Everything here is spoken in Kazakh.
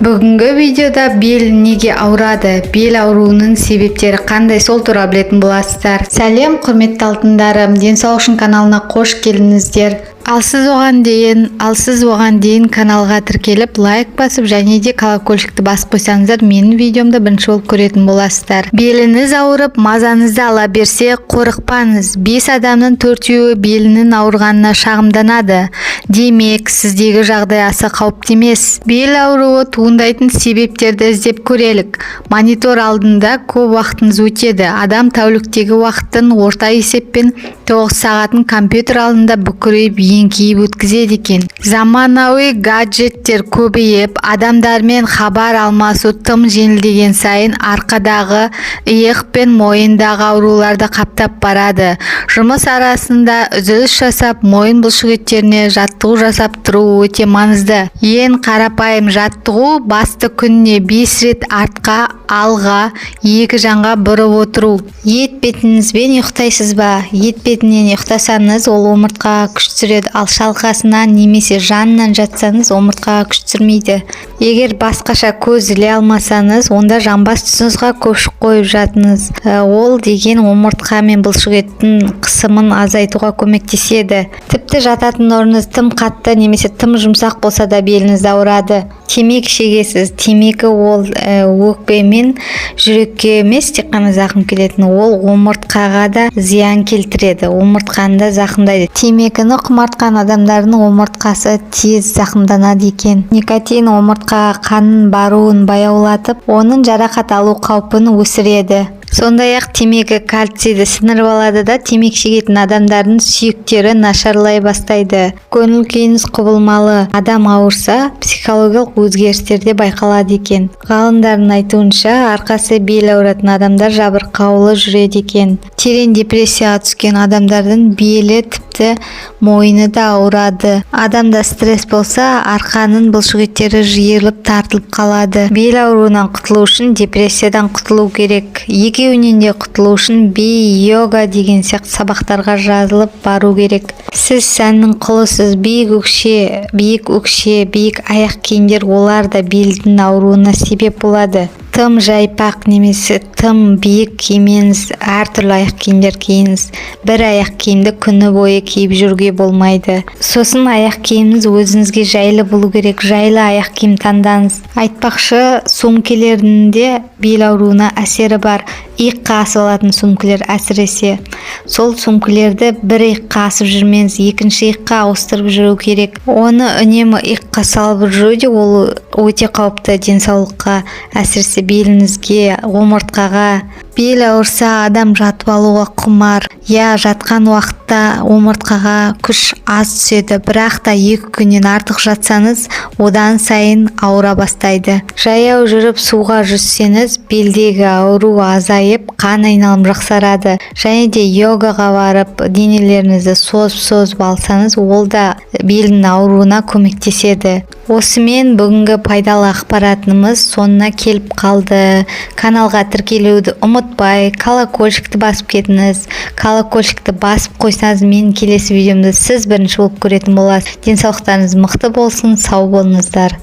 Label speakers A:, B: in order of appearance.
A: Бүгінгі видеода бел неге ауырады, бел ауруының себептері қандай, сол туралы білетін боласыздар. Сәлем, құрметті алтындарым! Денсаулық үшін каналына қош келдіңіздер. Ал сіз оған дейін каналға тіркеліп, лайк басып және де колокольчикті басып қойсаңыздар, менің видеомды бірінші болып көретін боласыздар. Беліңіз ауырып, мазаңызды ала берсе, қорықпаңыз. Бес адамның төртеуі белінің ауырғанына шағымданады. Демек, сіздегі жағдай аса қауіпті емес. Бел ауруы туындайтын себептерді іздеп көрелік. Монитор алдында көп уақытыңыз өтеді. Адам тәуліктегі уақыттың орта есеппен 9 сағатын компьютер алдында бүкірейіп, еңкейіп өткізеді екен. Заманауи гаджеттер көбейіп, адамдармен хабар алмасу тым жеңілдеген сайын арқадағы, иық пен мойындағы аурулар да қаптап барады. Жұмыс арасында үзіліс жасап, мойын бұлшықеттеріне жаттығу жасап тұру өте маңызды. Ең қарапайым жаттығу – басты күніне 5 рет артқа, алға, екі жанға бұрып отыру. Етбетіңізбен ұйықтайсыз ба? Етбетінен ұйықтасаңыз, ол омыртқаға күш түсіреді, ал шалқасынан немесе жанынан жатсаңыз, омыртқаға күш түсірмейді. Егер басқаша көз іле алмасаңыз, онда жамбас тұсыңызға көпшік қойып жатыңыз. Ол деген омыртқа мен бұлшықеттің қысымын азайтуға көмектеседі. Тіпті жататын орныңыз тым қатты немесе тым жұмсақ болса да, беліңіз ауырады. Темекі шегесіз. Темекі ол өкпе мен жүрекке емес тек қана зақым келетін, ол омыртқаға да зиян келтіреді, омыртқаны да зақымдайды. Темекіні құмартқан адамдардың омыртқасы тез зақымданады екен. Никотин омыртқаға қанның баруын баяулатып, оның жарақат алу қаупін өсіреді. Сондай-ақ темекі кальцийді сіңіріп алады да, темекі шегетін адамдардың сүйектері нашарлай бастайды. Көңіл күйіңіз құбылмалы. Адам ауырса, психологиялық өзгерістер де байқалады екен. Ғалымдардың айтуынша, арқасы, белі ауыратын адамдар жабырқаулы жүреді екен. Терең депрессияға түскен адамдардың белі, тіпті мойны да ауырады. Адамда стресс болса, арқаның бұлшықеттері жиырылып, тартылып қалады. Бел ауруынан құтылу үшін депрессиядан құтылу керек. Екеуінен де құтылу үшін би, йога деген сияқты сабақтарға жазылып бару керек. Сіз сәннің құлысыз. Биік өкше, биік аяқ киімдер, олар да белдің ауруына себеп болады. Тым жайпақ немесе тым биік кимеңіз, әртүрлі аяқ киімдер киіңіз. Бір аяқ киімді күні бойы киіп жүруге болмайды. Сосын аяқ киіміңіз өзіңізге жайлы болу керек. Жайлы аяқ киім таңдаңыз. Айтпақшы, сөмкелердің де бел ауруына әсері бар. Иыққа асып алатын сөмкелер әсіресе. Сол сөмкелерді бір иыққа асып жүрмеңіз, екінші иыққа ауыстырып жүру керек. Оны үнемі иыққа салып жүру де, ол өте қауіпті денсаулыққа, әсіресе беліңізге, омыртқаға. Бел ауырса, адам жатып алуға құмар. Иә, жатқан уақытта омыртқаға күш аз түседі, бірақ та 2 күннен артық жатсаңыз, одан сайын ауыра бастайды. Жаяу жүріп, суға жүзсеңіз, белдегі ауру азайып, қан айналым жақсарады. Және де йогаға барып, денелеріңізді созып созып алсаңыз, ол да белдің ауруына көмектеседі. Осымен бүгінгі пайдалы ақпаратымыз соңына келіп қалды. Каналға тіркелуді ұмытпай, колокольчикті басып кетіңіз. Колокольчикті басып қойсаңыз, менің келесі видеомды сіз бірінші болып көретін боласыз. Денсаулықтарыңыз мықты болсын, сау болыңыздар!